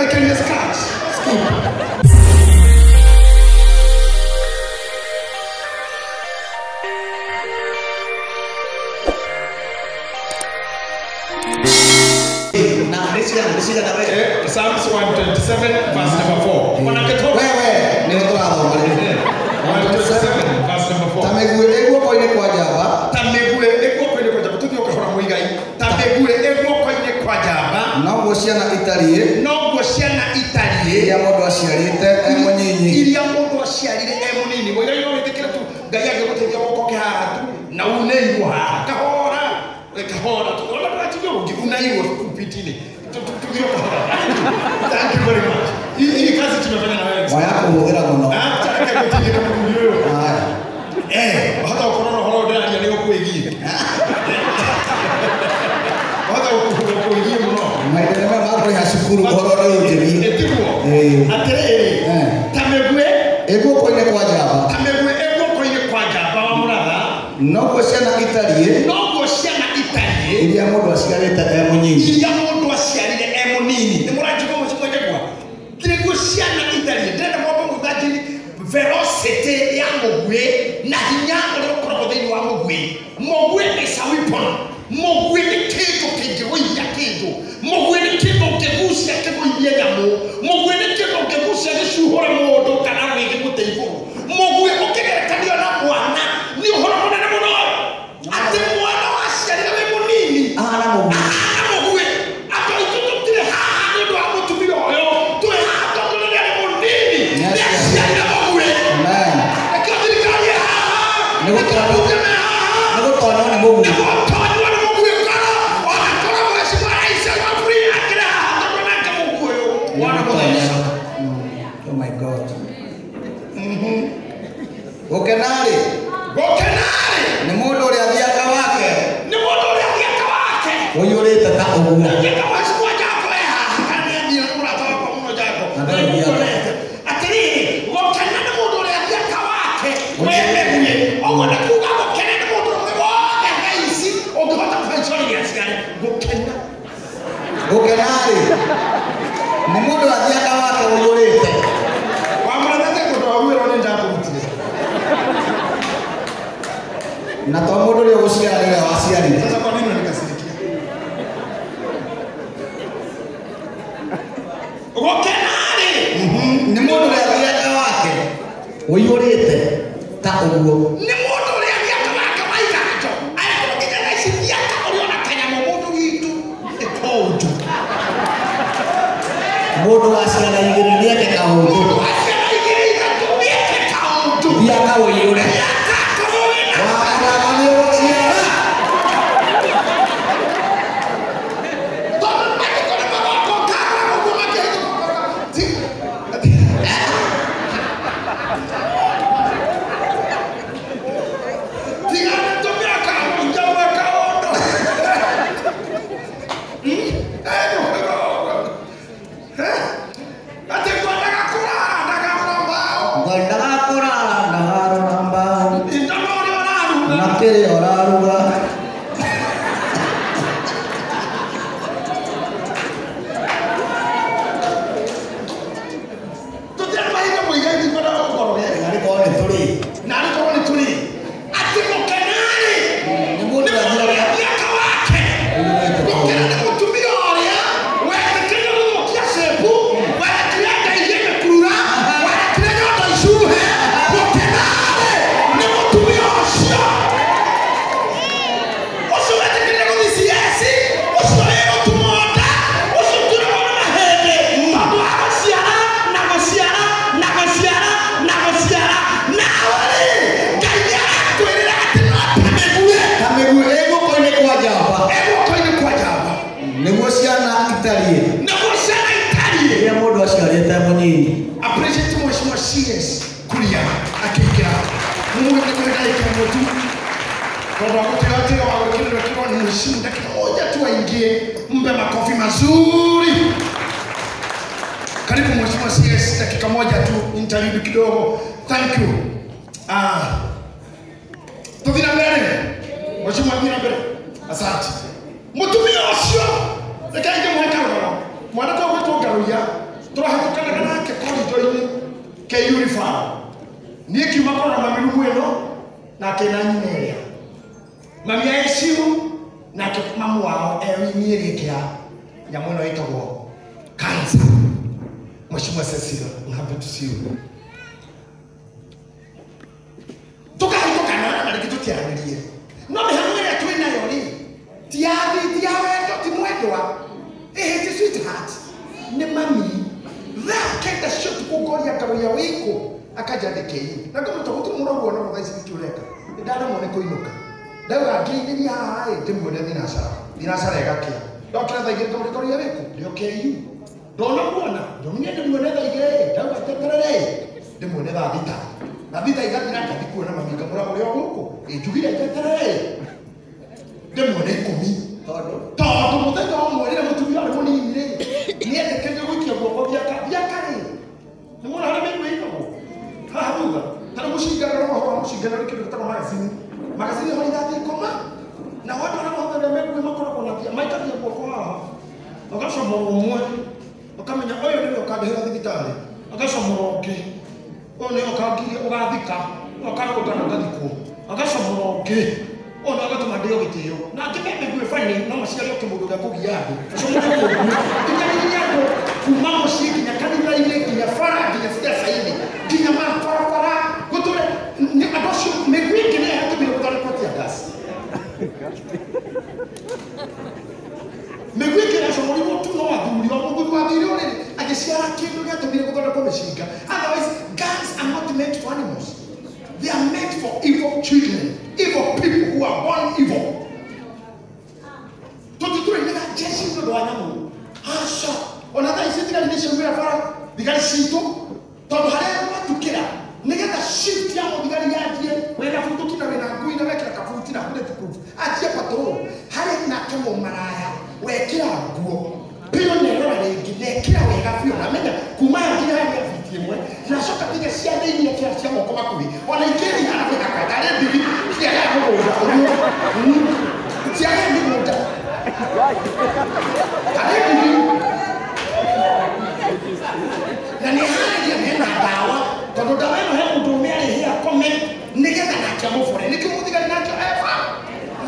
Maikarire scratch. Skip. Psalms 127 verse number 4. Wewe ni ũtũrathoma rĩu. 127 verse number 4. Ta mĩguĩ ĩ guoko-inĩ kwa njamba. Ta mĩguĩ ĩ guoko-inĩ kwa njamba. Tũthiĩ ũkahora mũigai. Ta mĩguĩ ĩ guoko-inĩ kwa njamba. Noguo ciana itariĩ. Noguo ciana itariĩ. Iria mũndũ aciarĩte e mũnyinyi. Iria mũndũ aciarire e mũnini. Mũigai no wĩtĩkĩre tu Ngai angĩgũteithia wokoke haha tu na uneirwo haha. Kahora. Kahora. Ona ndũgatinge ũngĩ unairwo pulpit-inĩ. Thank you very much. Hii kazi tumefanya na wewe. Waya kũhũthĩra mũno. Hata ũkorwo na ũhoro ndĩraria nĩ ũkwĩgiĩ. Hata ũkwĩgiĩ mũno. Mahinda nĩ maya ma kũrĩha cukuru ũhoro nĩ ũnjĩrie. Tiguo. Atĩrĩrĩ, ta mĩguĩ ĩ guoko-inĩ kwa njamba. Ta mĩguĩ ĩ guoko-inĩ kwa njamba wa mũratha. Noguo ciana itariĩ. Noguo ciana itariĩ. Iria mũndũ aciarĩte e mũnyinyi. Iria mũndũ aciarire e mũnini. Nĩ mũranjigua mũciĩ njegwa. Nĩguo ciana itariĩ. Ndĩrenda mwambe mũimagine velocity ya mũguĩ na hinya ũrĩa ũkoragwo thĩinĩ wa mũguĩ. Mũguĩ is a weapon. Mũguĩ nĩ kĩndũ kĩngĩgũithia kĩndũ. Mũguĩ nĩ kĩndũ ũngĩgucia kĩgũithie nyamũ. Mũguĩ nĩ kĩndũ ũngĩgucia gĩcuhũre mũndũ kana gĩgĩmũte igũrũ. Mũguĩ ũkĩgerekanio na mwana nĩ ũhoro mũnene mũno. Atĩ mwana waciarire wĩ mũnini ahana mũguĩ. Ahana mũguĩ. Andũ aitũ tũtirĩ haha nĩ ũndũ wa mũtumia ũyũ. Twĩ haha tondũ rĩrĩa arĩ mũnini nĩaciarire mũguĩ. Nĩkĩo thirikari ĩ haha. Nĩkĩo mbunge me haha. Nĩgũtonywo nĩ mũguĩ. Nĩgũtonywo nĩ mũguĩ ngoro. Ona korwo mheshimiwa Rais Magufuli akĩrĩ haha tondũ nake mũguĩ ũyũ wana mũtheca. Oh my God. Gũkena-rĩ. Gũkena-rĩ. Nĩ mũndũ ũrĩa thiaka wake. Nĩ mũndũ ũrĩa thiaka wake. Ũiyũrĩte ta ũguo. Thiaka mheshimiwa Jaco e haha kana nĩathiĩ nĩ mũrata wakwa mũno Jaco. Atĩrĩrĩ, gũkena nĩ mũndũ ũrĩa thiaka wake wĩ mĩguĩ. Ũguo nĩ kuga gũkena nĩ mũndũ ũrĩa wothe thaa ici ũngĩhota kũhaica rĩrĩa aciare. Gũkena. Gũkena-rĩ. Nĩ mũndũ ũrĩa thiaka wake ũiyũrĩte. Wamũrathete kũndũ waruĩrwo nĩ ndakũrutire. Na to mũndũ ũrĩa ũgũciara nĩwe waciarire. Sasa kwa nini unanikasirikia? Gũkena-rĩ. Nĩ mũndũ ũrĩa thiaka wake ũiyũrĩte ta ũguo. Nĩ mũndũ ũrĩa thiaka wake wa iganjo. Angĩkorwo nginya thaa ici thiaka ũrĩ ona kanyamũ mũndũ witũ nĩ kaũndũ. Mũndũ wa ciana igĩrĩ nĩeke kaũndũ. Mũndũ wa ciana igĩrĩ ithatũ nĩeke kaũndũ. Thiaka ũiyũre. Thiaka akorwo wĩna. Wakanana nĩ ũgũciara. Tondũ mathiko nĩ magoka ũkagũra ũguo makĩhĩtũka. Tigana tũmĩaka mũnja kaũndũ. Atĩ ngwendaga kũrara ndagarũra mbaũ. Ngwendaga kũrara ndagarũra mbaũ. Indo na ũrĩa ũraruga. Na kĩrĩa ũraruga. Tũtirĩ mahinda mũigai ngwendaga gũkorwo. Narĩ korwo nĩ tũrĩ. Narĩ korwo nĩ tũrĩ. Atĩ gũkena-rĩ. Nĩ mũndũ ũrĩa thiaka wake. Gũkena nĩ mũtumia ũrĩa wetĩkĩrire gũthũkia cebu, werekire ndeithie mĩkurura, werekire nyondo icuhe. Gũkena-rĩ nĩ mũtumia ũcio. Ũcio wetĩkĩrire gũthiĩ CS, ũcio wĩ gũtumwo nda, ũcio ũturagwo nĩ mahĩndĩ tondũ wa gũciara na gũciara na gũciara na gũciara. Nawe-rĩ, Ngai nĩarakwĩrĩra atĩ no ta mĩguĩ. Ta mĩguĩ ĩ guoko-inĩ kwa njamba. Ĩ guoko-inĩ kwa njamba. Nĩguo ciana itariĩ. Nĩguo ciana itariĩ. Rĩrĩa mũndũ aciarĩte mũnyinyi. Appreciate mheshimiwa CS Kuria akĩingĩra. Mũmũhe ndagĩka ĩmwe tu. Tondũ wa gũtiga atĩ wa gwĩkĩrĩrwo kĩrwo ni mheshimu dakika moja tu aingie, mpe makofi mazuri. Karibu mheshimiwa CS, dakika moja tu interview kidogo. Thank you. Tũthiĩ na mbere. Mheshimiwa thiĩ na mbere. Asante. Mũtumia ũcio reke ingĩmũhe karũgano. Mwanake ũgwĩtwo Ngaruiya Tũrahĩtũkanaga nake korido-inĩ ke uniform. Niĩ ngiuma kũrora mami rumu ĩno nake na nyina ĩrĩa. Mami a ICU nake mamu wao e wini ĩrĩa ĩngĩ ya nyamũ ĩno ĩtagwo cancer. Mheshimiwa Cecilia, I'm happy to see you. Tukahĩtũkana na rĩngĩ tũtiaranĩrie. No mĩhang'o ĩrĩa twĩ nayo rĩ, ti ya ti ya wendo, ti mwendwa. Ĩhĩ ti sweetheart, nĩ mami. Thaa 9 cia ũtukũ ngoria ngaroria wĩkũ, akanjandĩkĩi. Na ngamwĩta gũtirĩ mũrwaru ona ũmwe thaa ici nĩkĩ ũreka. Nĩ ndaremwo nĩ kũinũka. Ndauga ngĩithĩria haha ĩ, ndĩmuone thinacara. Thinacara ĩgakĩa. Ndokĩra thaa 2 ngamũria ngaroria wĩkũ, ndĩ o KU. Ndona muona, ndomire ndĩmuone thaa 2 ĩ, ndauga njeterere ĩ, ndĩmuone thaa 6. Na 6 igathira ngathiĩ kuona mami ngamũra ũrĩa o gũkũ, ĩ njugire njeterere ĩ, ndĩmuone 10. Tondũ mũthenya ũmwe rĩrĩa mũtumia arĩ mũnini rĩ, nĩetĩkĩrire gũikia guoko thiaka. Thiaka rĩ, nĩ muona harĩa mĩigua ĩigagwo? Haha thutha. Ta rĩu mũcinga no ũhoro wa mũcinga nĩ kĩndũ gĩtagwo magazine. Magazine ho irathi ikoma. Na andũ arĩa mahũthagĩra mĩguĩ makoragwo na maikagia guoko haha. Ũgacomorwo ũmwe, ũkamenya ũyũ nĩwe ũkandĩhĩra thibitarĩ. Agacomorwo ũngĩ, ũyũ nĩwe ũkangiria ũgathika, ũkarũnga na ũgathikwo. Agacomorwo ũngĩ, ũyũ nĩwe ũgatũma ndĩo gĩtĩo. Na angĩ me mĩguĩ bani no maciare kĩmũndũ gĩa kũgia andũ. Acomore mũguĩ. Nginya andũ kuma mũciĩ nginya kanitha-inĩ nginya bara nginya ciaca-inĩ nginya mabarabara gũtũre nĩ andũ acio mĩguĩ ĩngĩ nĩyo yatũmire gũthondekwo tear gas. Mĩguĩ ĩngĩ yacomorirwo tu no athuri o mũthuri wathire ũrĩrĩ agĩciara kĩndũ gĩatũmire gũthondekwo mĩcinga. Otherwise, guns are not meant for animals. They are meant for evil children, evil people who are born evil. Tũtitũrainaga jeshi nĩ ũndũ wa nyamũ. Aca, ona thaa ici thigari nĩ ciaumĩra bara, thigari citũ, tondũ harĩa gwatukĩra, nĩgetha shift ya mũthigari yanjie, wĩna bunduki na wĩna ngui na wekĩra kabuti na bulletproof, anjie patrol, harĩ nake mũmaraya, wekĩra nguo, biũ nerora rĩngĩ, nekĩra wega biũ, na menya kuma nginya harĩa biti ĩmwe, na coka nginya cia thĩinĩ ekĩra cia moko makuhĩ, ona ingĩ ihana mĩhaka, tarĩ ndigi, ciagĩa mũgũnda ũguo, ciagĩa mĩgũnda, tarĩ ndigi, na nĩ harĩria hena ndawa, tondũ ndawa ĩno he mũndũ ũmĩarĩhia akome, nĩgetha nake amũbore, nĩkĩo mũthigari nake eba.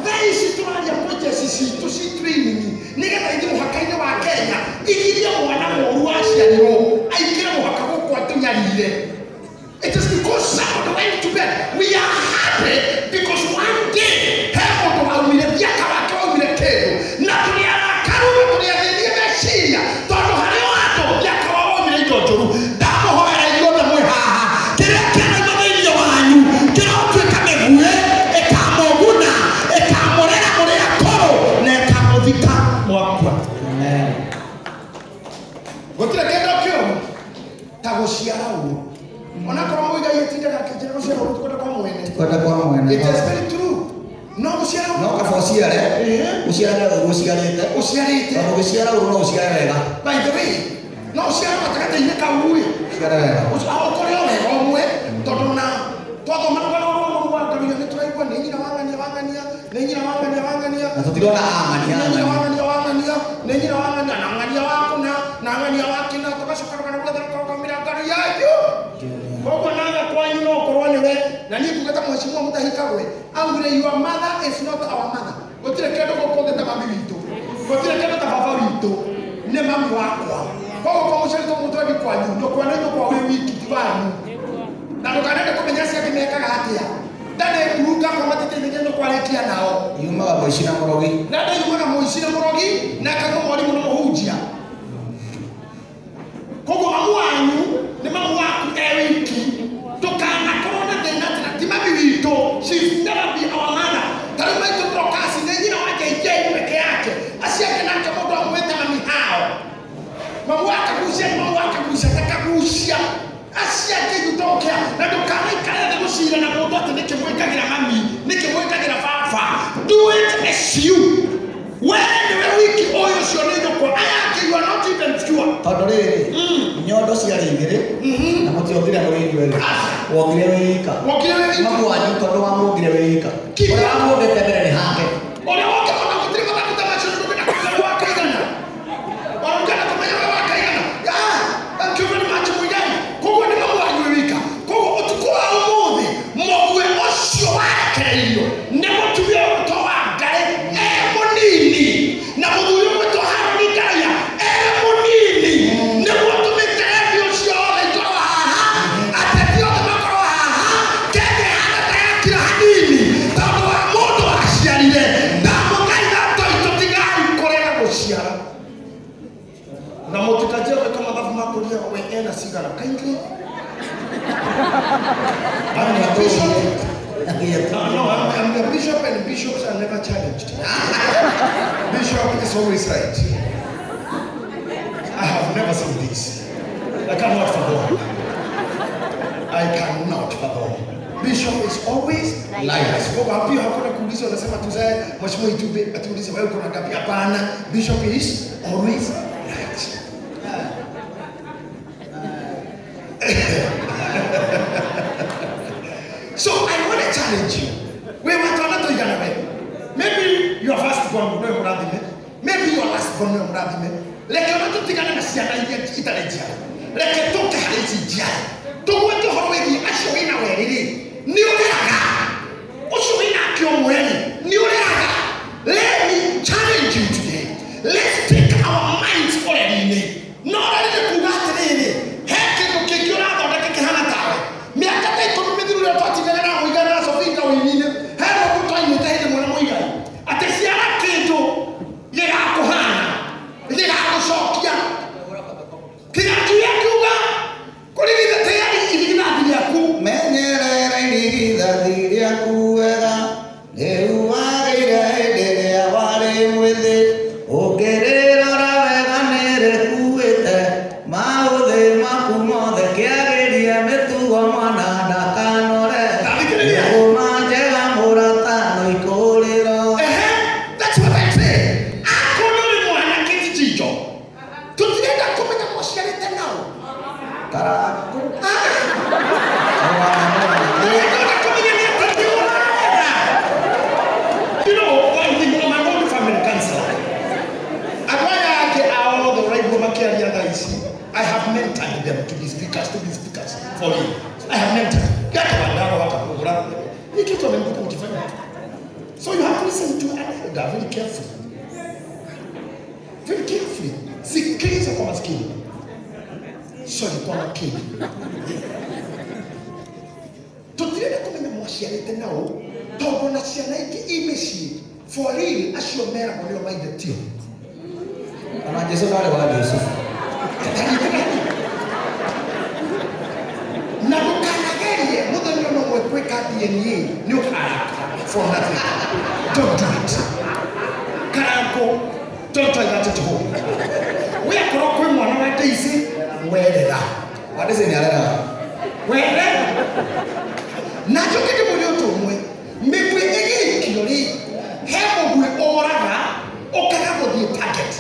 Thaa ici tũraria kwĩ jeshi citũ ci training, nĩgetha ithiĩ mũhaka-inĩ wa Kenya, igirie mwana mũru waciarirwo, aingĩre mũhaka gũkũ atũnyarire. It is because somebody went to bed. We are happy because one day he mũndũ waumire thiaka wake waumire kĩndũ, na tũrĩ arakaru na tũrĩ athĩnie meciria, tondũ harĩ o andũ thiaka wao waumire indo njũru. Ndamũhoera inyuothe mwĩ haha, kĩrĩa kĩanauma thĩinĩ wanyu kĩrotuĩka mĩguĩ ĩkamũguna, ĩkamũrera mũrĩ akũrũ na ĩkamũthika mwakua. Gũtirĩ kĩndũ kĩũru ta gũciara ũru. Onakorwo Mũigai atindaga akĩnjĩra gũciara ũru ti kwenda kwa mwene. Ti kwenda kwa mwene. It is very true. No gũciara ũru. No kaba ũciare, ũciarage ũru ũciarĩte. Ũciarĩte. Tondũ ũgĩciara ũru no ũciare wega. By the way, no ũciare gatagatĩ-inĩ kau ĩ. Ũciare wega. Ũkore o wega ũmwe, tondũ na twathoma rũgano rwa mũrũ wa Ngaruiya nĩ tũraigua nĩ nyina wang'ania wang'ania, nĩ nyina wang'ania wang'ania. Na tũtirona ang'ania Nĩ nyina ang'ania. wang'ania wang'ania, nĩ nyina wang'ania na ng'ania wa kũna, na ng'ania wa kĩna, tũgacoka rũgano ruothe rũkarũgamĩra Ngaruiya anyu. Koguo nawe kwanyu no ũkorwo nĩwe, na niĩ nguga ta Mheshimiwa Mutahi Kagwe, augire your mother is not our mother. Gũtirĩ kĩndũ gũkũ thĩ ta mami witũ, gũtirĩ kĩndũ ta baba witũ, nĩ mami wakwa. Koguo kwa mũciari tũmũtwendi kwanyu, ndũkwane nyũkwa wĩ wiki ti wanyu. Na ndũkanende kũmenya acio angĩ mekaga atĩa. Ndarĩ ngurunga kwa matiteithagia nyũkwa arĩkia nao. Yumaga mũici na mũrogi. Na ndĩ yumaga mũici na mũrogi, na akaigua mwarimũ na mũhunjia. Koguo mamu wanyu nĩ mamu waku e wiki. Ndũkanakorwo na thĩna atĩ na ti mami witũ, she's never be our mother. Ta rĩu maitũ Dorcas nĩ nyina wa JJ peke yake. Acio angĩ nake mũndũ amwĩte mami hao. Mamu akagucia, mamu akagucia, takagucia. Acio angĩ you don't care. Na ndũkanaikare thĩ gũcira na mũndũ atĩ nĩkĩ mwĩkagĩra mami, nĩkĩ mwĩkagĩra baba. Do it as you. We nĩwe wiki ũyũ ũcio nĩ nyũkwa. Aya angĩ you are not even sure. Tondũ rĩrĩ, nyondo ciarĩ igĩrĩ, na mũtiongire mũrĩ inyuerĩ. Wongire wĩ wika. Wongire wĩ wika. Mamu wanyu tondũ wamuongire wĩ wika. Kinya. Ũrĩa wamuongete mbere nĩ hake. Ũrĩa woke ona gũtirĩ mathako ta macio nĩ ndũngĩenda kũmenya nĩ wakaigana. Ona ũngĩenda kũmenya nĩ wakaigana. Makũria we ena cigana kindly. I'm a bishop. No, I'm a bishop, and bishops are never challenged. Bishop is always right. I have never seen this. I cannot fathom. I cannot fathom. Bishop is always right. Kwa wapi hakuna kuuliza, unasema tuzae mheshimiwa Itube atuulize wewe uko na ngapi? Hapana, bishop is always right. So I want to challenge you. We want to another way. Maybe your first born no murathime. Maybe your last born no murathime. Leke ona tutigane na ciana iria itarĩ njiare. Reke tũke harĩ ici njiare. Tũgwete ũhoro wĩgiĩ acio wĩna werĩ-rĩ, nĩ ũreraga. Ũcio wĩna ake ũmwe-rĩ, nĩ ũreraga. Let me challenge you today. Let's take our minds ũreri-inĩ. No ũreri nĩ kuuga atĩrĩrĩ, he kĩndũ kĩngĩ ũrathondeka kĩhana tawe. Mĩaka ta 10 mĩthiru rĩrĩa twatindaga na Mũigai na Sofia ũini-inĩ, he rwĩmbo twainĩte hĩndĩ ĩmwe na Mũigai. Atĩ ciara kĩndũ gĩgakũhana, gĩgagũcokia. Kĩgakiuga kiuga kũrigitha tĩari irigithathi rĩaku. Menyerera irigithathi rĩaku wega, rĩu wagĩire hĩndĩ ĩrĩa warĩ mwĩthĩ. Ũngĩrĩrora wega nĩrĩkuĩte maũthĩ maku mothe, kĩagĩrie mĩtugo mwana ndakanore. Ndathikĩrĩria. Ngũma njega mũratano ikũrĩro. Ehe, that's what I'm saying. Akorwo ũrĩ mwanake ti chinjo, tũtirenda kũmenya mũciarĩte nao. Karangu. Tũrenda kũmenya nĩ atĩ nĩ ũrarera. You know, one thing, I'm an old family counselor. Andũ aya angĩ a othe ũraigua makĩaria thaa ici, I have mentored them to be speakers, for me. I have mentored. Gata wandaro watakugura. Hii kitu wamemkuta mkifanya. So you have to listen to an elder very carefully. Very carefully. Sikiliza kwa maskini. Sorry, kwa makini. Tũtirenda kũmenya mwaciarĩte nao, tondũ na ciana ingĩ i mĩciĩ, for real, acio meragwo nĩo maithe tio. Ona Jesũ ndarĩ wa Jusufu. Na ndũkanagerie mũthenya ũmwe ũmwe gwĩka DNA nĩ ũkarakara for nothing. Don't do it. Karango, don't try that at home. We akorwo kwĩ mwana wa Daisy, werera. Wa Daisy nĩ areraga. Werera. Na njoke ndĩmwĩre ũndũ ũmwe, mĩguĩ ĩgĩikio rĩ, he mũguĩ ũraga, ũkaga gũthiĩ target,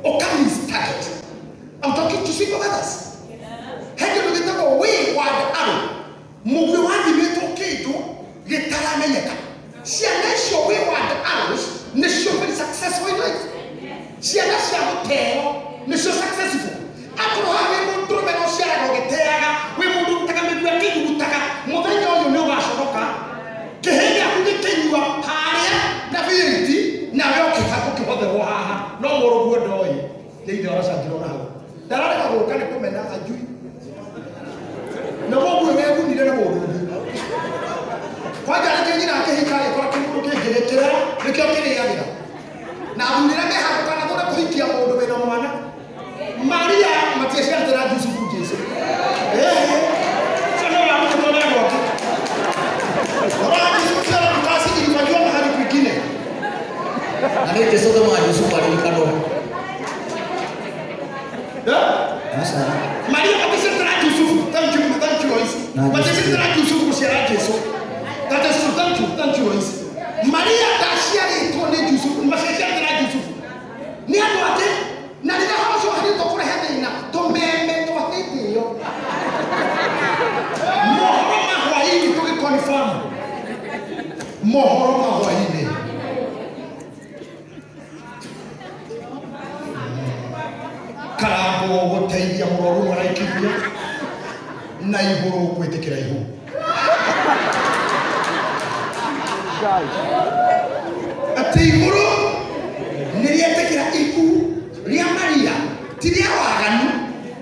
ũka miss target. I'm talking to single mothers. He kĩndũ gĩtagwo wayward arrow. Mũguĩ wathimĩtwo kĩndũ gĩtaramenyeka. Ciana icio wayward arrows nĩcio very successful in life. Ciana cia gũteo nĩcio successful. Akorwo haha wĩ mũndũrũme na ũciaraga ũgĩteaga, wĩ mũndũ ũrutaga mĩguĩ akĩnyugutaga, mũthenya ũyũ nĩ ũgaconoka. Kĩhĩ gĩaku gĩkĩnyua harĩa na V8, nawe ũkĩhotherwo haha, no mũrũguo ndoĩ. Nĩ ithe waracangĩrwo na hau. Ndararega gũka nĩ kũmena ajui. Na mũguĩ wegunire na mũndũ ũngĩ. Kwanja rĩngĩ nyina akĩhika agĩkora kĩmũndũ kĩngĩ gĩkĩrera, nĩkĩo kĩrĩagĩra. Na athuri arĩa me handũ kana thũre kũhikia mũndũ wĩna mwana. Maria matiaciarĩte na Jusufu Jesu. Sio ndio mtu ndio gwake. Ora Jusufu ciara mkasi ilifanyiwa mahali kwingine. Na nĩ Jesũ tũmaga Jusufu aririkanwo. Aca. Maria matiaciarĩte na Jusufu. Thank you Lois. Na Jusufu. Matiaciarĩte na Jusufu gũciara Jesu. That is true. Thank you Lois. Maria ndaciarĩtwo nĩ Jusufu, matiaciarĩte na Jusufu. Nĩ andũ angĩ na rĩrĩa haro ũcio wahandĩtwo kũrehe thĩna, tũmeme twa hĩndĩ ĩyo. Mohoro ma hwaĩ-inĩ tũgĩconfirm. Mohoro ma hwaĩ-inĩ. Karango gũteithia mũrwaru maraikithia na igũrũ gwĩtĩkĩra ihu. Atĩ igũrũ nĩ rĩetĩkĩra ihu rĩa Maria, ti rĩa waganu,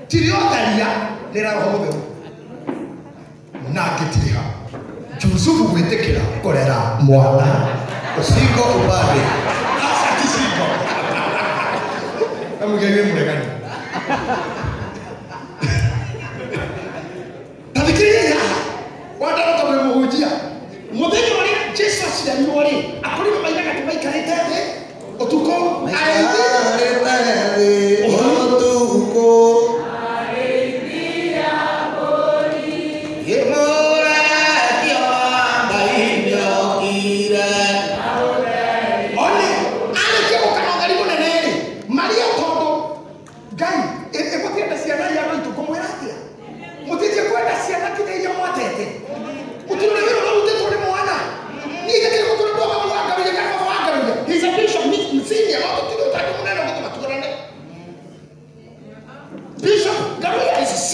ti rĩa ũtharia, nĩ rĩa Roho Mũtheru. Na ngĩtirĩha Jusufu gwĩtĩkĩra kũrera mwana Shingo upande. Aca ti shingo. Na mũgerie mũregani.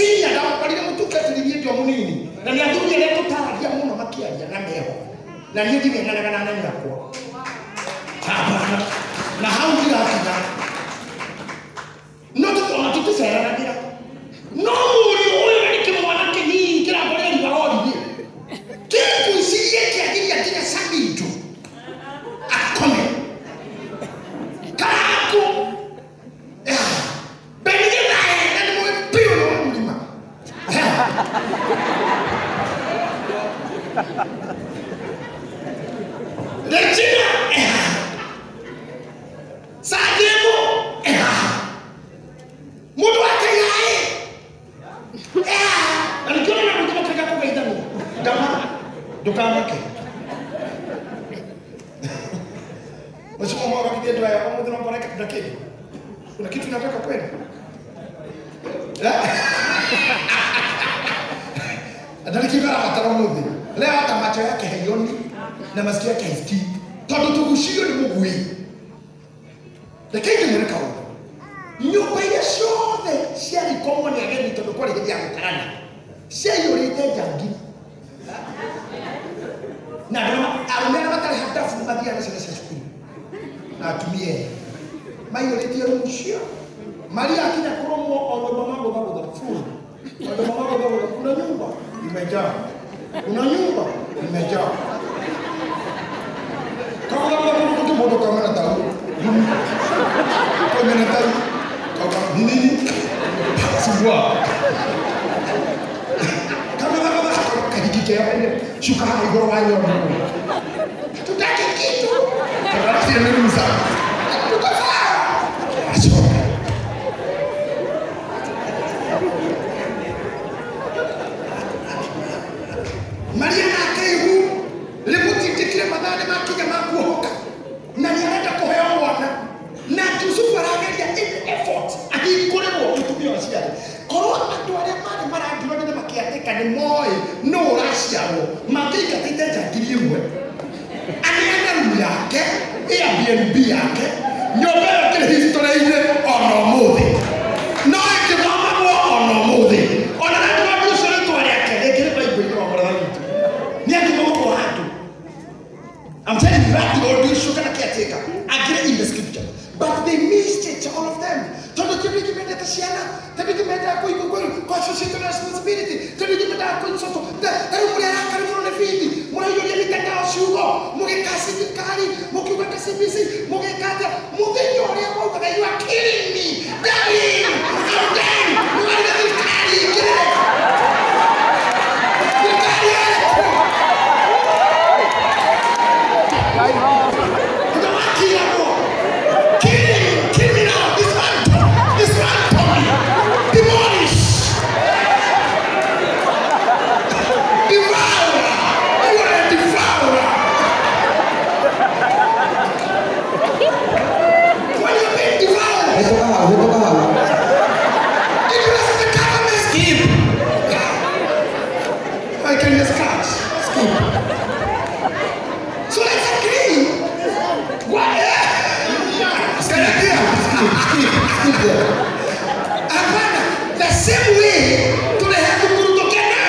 Senior ndamukorire mũtungatĩri ndio mũnini na nĩ athuri arĩa tũtaragia mũno makĩaria na meho na niĩ nding'ang'anaga na anene akwa. Hapana, na hau ndirakinya no tũtona tũticeranagĩra no mũriũ ũyũ nĩ kĩmwana kĩnini kĩrakorera ribarori-rĩ kĩngwĩciria kĩagiria nginya Samido akome Karangu Benigithae na nĩ mũĩ biũ nĩ wa mũrima. Regina Sademo Mundu wa Kenya na nikiona na mũndũ makĩrega kũgeithania ngama ndũkamake. Mheshimiwa Mwaura kithie andũ aya ũmũthĩ no ngore na kĩndũ. Kuna kitu nataka kwenu? Ndarĩ kĩndũ arabatara ũmũthĩ. Leo hata macho yake haioni na masikio yake haisikii. Tondũ tũgucirio nĩ mũguĩ. Reke ngĩmwĩre kaũndũ. Nyũmba iria ciothe ciarikomwo nĩ ageni tondũ kwarĩ hĩndĩ ya gũtarana ciaiyũrĩte njangiri. Na arũme arĩa matarĩ hadabu mathiaga na ciana cia cukuru na atumia ene maiyũrĩtie rumu cio. Maria akinya kũrũmwo o nyũmba magũthagũtha full. O nyũmba magũthagũtha, kuna nyumba imejaa, kuna nyumba imejaa. Kagũthagũtha kũndũ kũngĩ mũndũ kaumana tau kaumana tau kauga nini sumbua kagũthagũtha kahiki keo shuka haha igũrũ wa nyondo tutaki kitu karatasi ya ruhusa tuko sawa. Achoka. Maria nake ihu rĩmũtindĩkire mathaa nĩ makinya ma kuohoka na nĩ arenda kũheo mwana na Jusufu arageria every effort ahingũrĩrwo mũtumia ũcio arĩ. Korwo andũ arĩa marĩ marangirwo nĩ makĩandĩka nĩ moĩ nũ ũraciarwo mangĩingatĩte njangiri ĩmwe aneane rumu yake Airbnb yake nyũmba ĩyo ĩkĩrĩ history-inĩ ona ũmũthĩ no ĩngĩthomagwo ona ũmũthĩ ona landlord ũcio rĩtwa rĩake rĩngĩrĩ Bible-inĩ wa Mwathani witũ nĩ angĩthomagwo handũ. I'm telling you, landlord ũcio kana caretaker angĩrĩ in the scripture but they missed it, all of them. Tondũ ti andũ aingĩ mendete ciana, ti andũ aingĩ mendaga kũ-associate na responsibility, ti andũ aingĩ mendaga kũ-insult. Ta rĩu mũrĩ arakari mũno nĩ bithi, mũraiyũria mitandao ciugo, mũgĩka thirikari, mũkiuga ta CBC, mũgĩka atĩa, mũthenya ũrĩa mwaugaga you are killing me, dying, I'm dying, mũgariga thirikari ĩingĩrĩre. Thirikari ĩrĩkũ? Ndĩwakiragwo. Kill me now, dismantle, dismantle me, demolish, devour, you are a devourer. What do you mean devour? Hĩtũka hau, hĩtũka hau. Did you ask the government? Skip. I can just catch. Skip. So let's agree. What? Skip, skip, skip there. Hapana, the same way tunaenda kurutokana.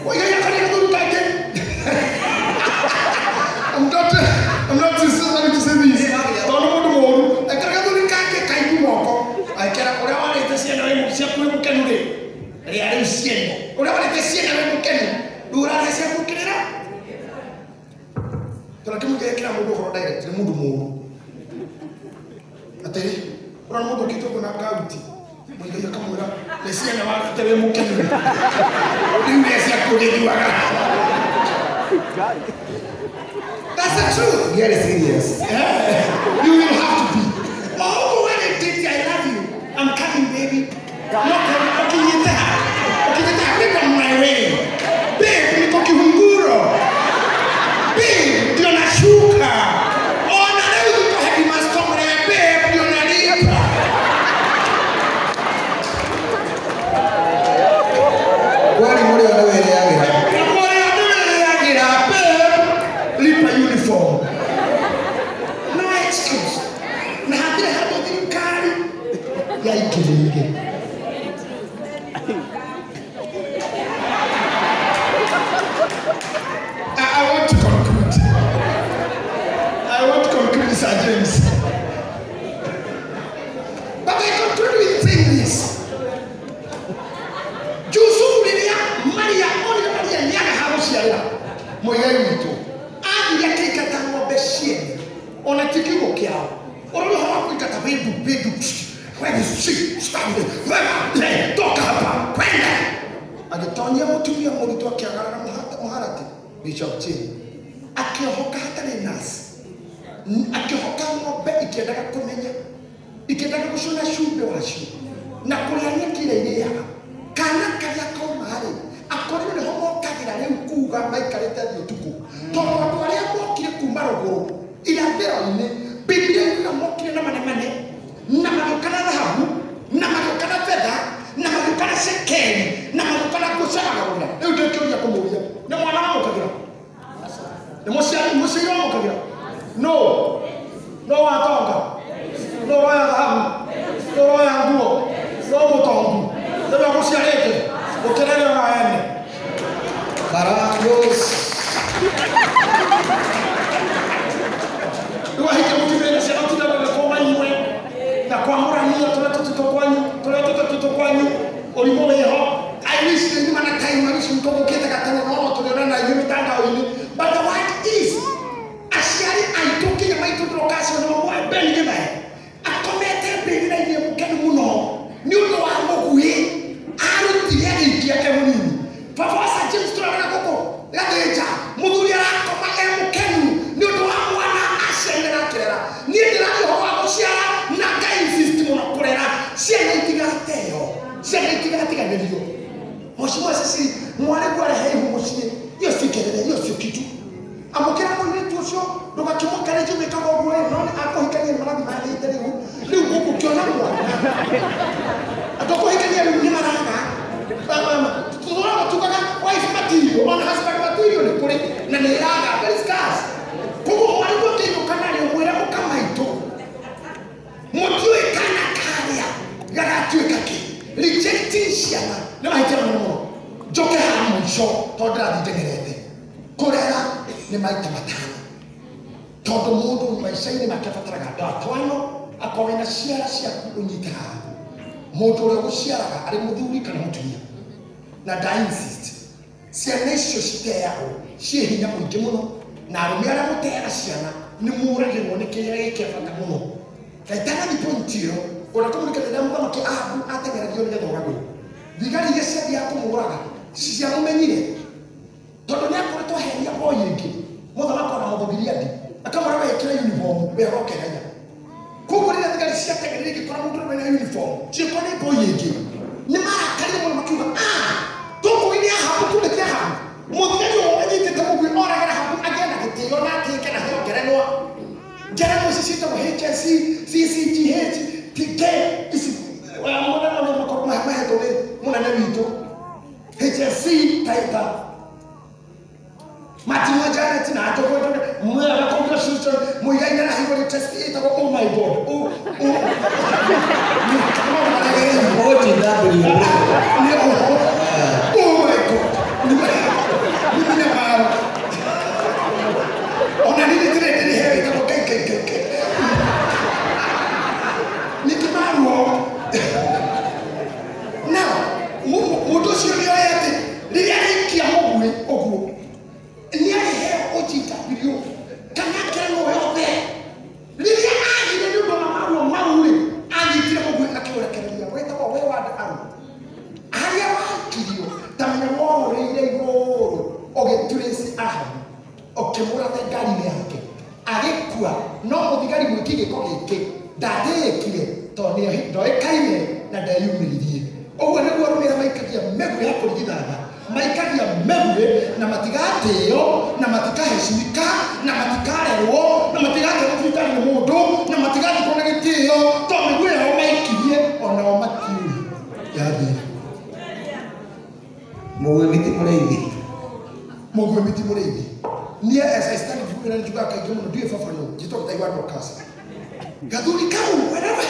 Oiga yakani kurutake. I'm not sorry to say this. Tondu mundu mũũru, ekĩra gathuri kake kaigu moko. Ekĩra ũrĩa warĩte ciana wĩ ciaku wĩ mũkenu rĩ. Rĩa rĩu ciene. Ũrĩa warĩte ciana wĩ mũkenu, rĩu ũrarĩa ciaku kĩrĩra. Tondũ kĩmũngĩkĩra mũndũ ũhoro direct nĩ mũndũ mũũru. Atĩrĩ, ũrona mũndũ ũkĩte ũguo na kauti, mũigai akamwĩra, nĩ ciana warĩte wĩ mũkenu. Rĩu rĩa ciaku ũgĩthuaga. That's the truth. Get serious. Yeah. You will have to be. Oh, when it did, I love you. I'm coming, baby. No, okay, okay, on my way. Babe, niko kihunguro. Babe, ndio nashuka. Ona leo niko headmaster mre, babe, ndio nalipa. Kwani mũrĩ ona wĩrĩagĩra. Mũrĩ ona wĩrĩagĩra, babe, lipa uniform. No excuse. Na hatirĩ handũ thirikari yaingĩrĩire. I want to conclude. I want to conclude, Sir James. But I conclude with saying this. Jusufu rĩrĩa Maria onire Maria nĩaga ha gũciarĩra mũigai witũ, athire akĩingata ng'ombe ciene ona ti kiugũ kĩao. Ũrora ũhoro wa kũingata wĩndu wĩndu toka hapa kwenda. Agĩtonyia mũtumia mũritũ akĩagarara mũharatĩ Bishop Jane akĩohoka hatarĩ nurse, akĩohoka ng'ombe ikĩendaga kũmenya, ikĩendaga gũcũna cumbĩ wacio na kũrĩa nyeki ĩrĩa irĩaga. Kana karĩa kauma-rĩ, akorire nĩho mokagĩra rĩu kuga maikarĩte thĩ ũtukũ, tondũ andũ arĩa mokire kuma rũgũrũ irathĩro-inĩ, Biblia yugaga mokire na manemane na magĩũka na thahabu na magĩũka na betha na magĩũka na cekeri na magĩũka na nguo cia magarũra. Rĩu ndĩkĩũria kũmũria, nĩ mwana wamũkagĩra? Nĩ mũciari wamũkagĩra? No. No watonga? No woya thahabu? No woya nguo? No mũtongu? Nĩwe ũgũciarĩte? Ũkĩrere ona ene. Barangos. Rĩu ahikia mũtumia na ciana ũtindaga kwa mainyue na kwamũrania tũrĩa tũtũtũ kwanyu, tũrĩa tũtatũtũ kwanyu, ũrimũ wĩho. I wish nĩ na time, I wish mũtũgũkĩte gatene no tũrĩona na inyuĩ mĩtandao-inĩ. But the word is, aciari aitũ nginya maitũ tũroka acio nĩ mamwe Ben Githae akomete mbĩrĩra-inĩ mũkenu mũno nĩ ũndũ wa mũguĩ arutire agĩikia e mũnini. Baba wa Sir James tũrarora gũkũ Gathĩnja, mũthuri arakoma e mũkenu nĩ ũndũ wa mwana aciarire na akĩrera. Niĩ ndĩraria ũhoro wa gũciara na Ngai insist mũno kũrera ciana itigateo, ciana itigatiganĩrio. Mheshimiwa Cecily, mwarĩ guarehe ihu mũciĩ, hiyo si kelele, hiyo sio kitu. Amũkĩra mũirĩtu ũcio ndũgakĩmũkarie wĩkaga ũguo ĩ, no nĩ akũhikania nĩ marathiĩ mathiĩte rĩu. Rĩu gũkũkĩona mwana andũ a kũhikania rĩu nĩ maraga. Tũtũraga tugaga wife material ona husband material nĩ kũrĩ na nĩ ĩraga, there is scarce. Koguo mwarĩ ũkĩinũka narĩo mwĩre mũka maitũ mũtiũĩ kana karĩa gagatuĩka kĩ. Rejecting ciana nĩ mahĩtia manene mũno. Njoke haha mũico tondũ ndĩrathiĩ ndengerete. Kũrera nĩ maita matano, tondũ mũndũ maica-inĩ make abataraga andũ atano, akorwo wĩna ciara ciaku ũnyite haha. Mũndũ ũrĩa ũgũciaraga arĩ mũthuri kana mũtumia, na nda insist ciana icio citeagwo ciĩ hinya mũingĩ mũno, na arũme arĩa mũteaga ciana nĩ mũragĩrwo nĩ kĩrĩa gĩ kĩa bata mũno. Na itanathi point ĩyo, ũrĩa kũmũrikana rĩrĩa mũthamaki Ahabu ateng'eragio nĩgetha oragwo, thigari iria ciathiaga kũmũraga ciamũmenyire, tondũ nĩ akoretwo aheria boy ĩngĩ mũthamaki ona mũthũgiriandi akamwĩra we ĩkĩra uniform wega ũkeraia. Koguo rĩrĩa thigari ciateng'erire igĩkora mũndũ ũrĩa wĩna uniform ciĩkora nĩ boy ĩngĩ, nĩ marakarire mũno makiuga tũkũi nĩ Ahabu, kumbe ti Ahabu. Mũthigari ũmwe anyitĩte mũguĩ oragĩra Ahabu agĩe na gĩtĩo na atĩĩke na heo ngerenwa. Ngerenwa ici ciĩtagwo HSC, CCGH, TK, ici mũnene ũrĩa makorwo mahetwo nĩ mũnene witũ HSC Taita Martin Janet na Njogo mwera congratulation muigaine na higo test ĩtagwo oh my god oh oh OTW. Oh my god ni ni maro ona nini ndire ndire hewe ĩtagwo K K K K ni kimaruo. Now mũndũ ũcio nĩ oĩ atĩ rĩrĩa arĩkia mũguĩ ũguo nĩ arĩheo OTW kana ngerenwa yothe. Rĩrĩa agire nĩ ũndũ wa maruo mau rĩ, anyitire mũguĩ akĩũrekereria wĩtagwo wayward arrow. Harĩa wakirio ta menya worĩire igũrũ ũgĩtrace Ahabu ũkĩmũratha ngari-inĩ yake agĩkua. No mũthigari mwĩki gĩko gĩkĩ ndatĩĩkire tondũ ndoĩkaine na ndeyumĩririe. Ũguo nĩguo arũme arĩa maikagia mĩguĩ ya kũrigithatha maikagia mĩguĩ na matigatĩo na matikaheshimika na matikarerwo na matigatwarwo thibitarĩ nĩ mũndũ na matigathikwo na gĩtĩo tondũ mĩguĩ yao maikirie onao matiũĩ yathire. Mũguĩ mĩtĩ mũrĩithi. Mũguĩ mĩtĩ mũrĩithi. Niĩ as I stand before you na njugaga kaingĩ mũno ndiũĩ baba nũ, njĩtagwo Gĩthaiwa Dorcas. Gathuri kau wherever.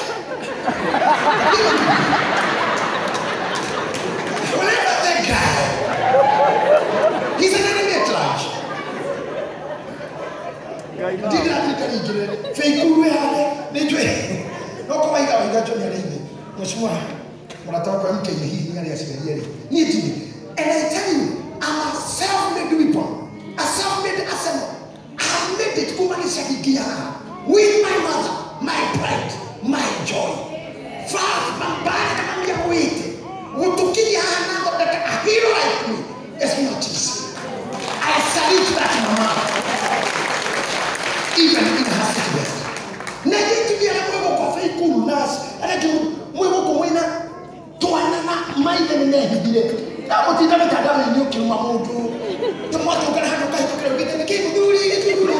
Mũrata wakwa MK hihi nĩ arĩa aciarie rĩ. Niĩ ndirĩ. And I tell you, I'm a self-made weapon, a self-made arsenal. I made it kuma gĩcagi nginya haha with my mother, my pride, my joy. Baba mbaya na mami agwĩte gũtũkinyia haha na thondeka a hero like me is not easy. I salute that mama even in her sickness. Na gĩtumia arĩa mwĩ gũkũ Abaikuru na arĩa angĩ mwĩ gũkũ mwĩna twana na maithe nĩ mehithire na mũtinda mĩtandao-inĩ ũkĩruma mũndũ tũmwatũngana handũ ũkahĩtũkĩra ugĩte nĩkĩ mũthuri gĩthuri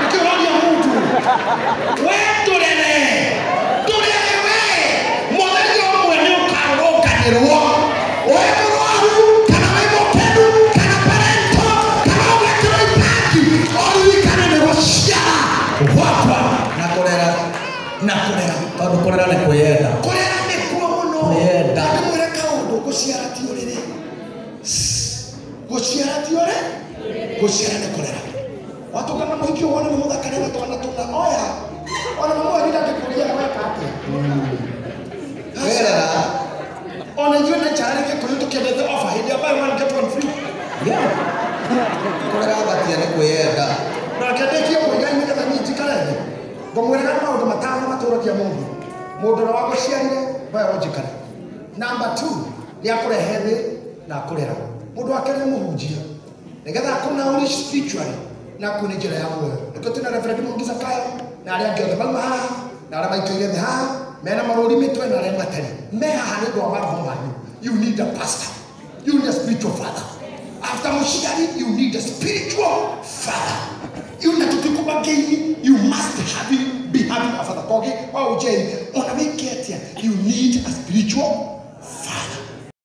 nĩkĩ ũroria mũndũ we ndũrere ndũrere we mũthenya ũmwe nĩ ũkarũrũnganĩrwo wĩ mũrwaru kana wĩ mũkenu kana parento kana ũgekĩrwo itangi ũririkane nĩ gũciara gwakwa Na kũrera. Na kũrera. Tondũ kũrera nĩ kwĩyenda. Kũrera nĩkuo mũno. Kwĩyenda. Ndĩmwĩre kaũndũ, gũciara ti ũrĩrĩ, gũciara ti ũrĩ, gũciara nĩ kũrera. Watũngana mũhiki ũyũ wona nĩ mũthaka nĩ twana tũna oya ona mamu wanyu ndangĩkũria weka atĩa. Kwĩrera. Ona ithuĩ na njarĩ gĩkũyũ tũkĩendete offer hĩndĩ ya buy one get one free. Yeah. Kũrera gatia nĩ kwĩyenda. Na kĩndĩkie kũiga nĩgetha niĩ njikare thĩ ngũmwĩraga maũndũ matano matũragia mũndũ. Mũndũ ũrĩa wagũciarire biologically. Number 2 nĩ akũrehe thĩ na akũrera. Mũndũ wa kerĩ nĩ mũhunjia nĩgetha akũnaũrish spiritually na akũne njĩra ya muoyo. Nĩkĩo twĩna Reverend Mwangi Zakayo na arĩa angĩ othe mauma haha na arĩa maikaire thĩ haha mena marũri mĩtwe na arĩa matarĩ me haha nĩ ũndũ wa maroho manyu. You need a pastor, you need a spiritual father. After mũciari you need a spiritual father. You na tũtikũmangĩini, you must have be having a father. Kogi wa ũnjei ona wĩke atĩa, you need a spiritual father.